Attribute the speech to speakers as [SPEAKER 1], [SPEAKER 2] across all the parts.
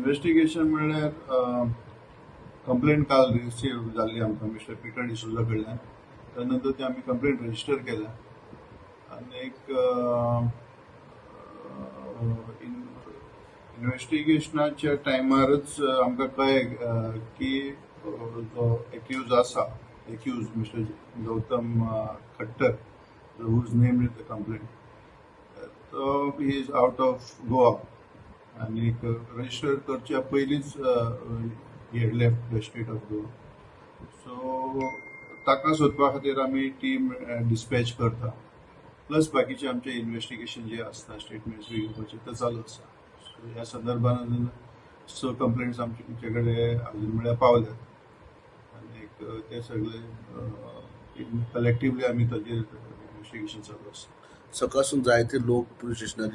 [SPEAKER 1] Investigation म्हणल्यार complaint काल receive जाल्ली आमकां मिस्टर पिटर डिसोजा कडल्यान. त्या नंतर ते आमी कंप्लेंट रजिस्टर केल्या आनी इन्व्हेस्टिगेशनाच्या टायमारच आमकां कळ्ळें की जो एक्यूज आसा, accused mister Gautam Khattar, whose name in the complaint, तो he is out of Goa आनी रजिस्टर करच्या पयलींच he had left the state of Goa. So ताका सोदपा खातीर आमी टीम डिस्पॅच करता, प्लस बाकीचे आमचे इन्व्हेस्टिगेशन जे आसता, स्टेटमेंट्स बी घेवपाचे, ते चालू आसा. सो ह्या संदर्भान अजून स कंप्लेंट्स आमचे कडेन अजून म्हळ्यार पावल्यात आनी ते सगळे कलेक्टिवली आमी ताजेर इन्व्हेस्टिगेशन चालू आसा.
[SPEAKER 2] सकाळसून जायते लोक पुलीस स्टेशनार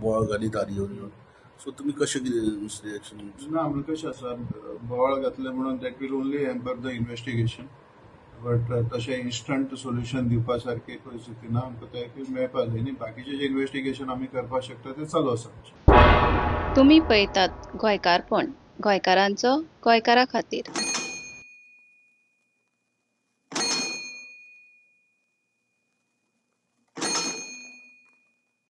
[SPEAKER 2] बोवाळ घालीत आनी येवन येवन, सो तुमी कशें कितें रिएक्शन?
[SPEAKER 1] ना, म्हणजे कशें आसा, बोवाळ घातलें म्हणून that will only hamper the investigation, but तशें इन्स्टंट सोल्युशन दिवपा सारकी परिस्थिती ना. आमकां ते मेळपाक जाय न्ही. बाकीचें जें इन्व्हेस्टिगेशन आमी करपाक शकता तें चालू आसा आमचें.
[SPEAKER 3] तुमी पळयतात गोंयकारपण, गोंयकारांचो गोंयकारा खातीर.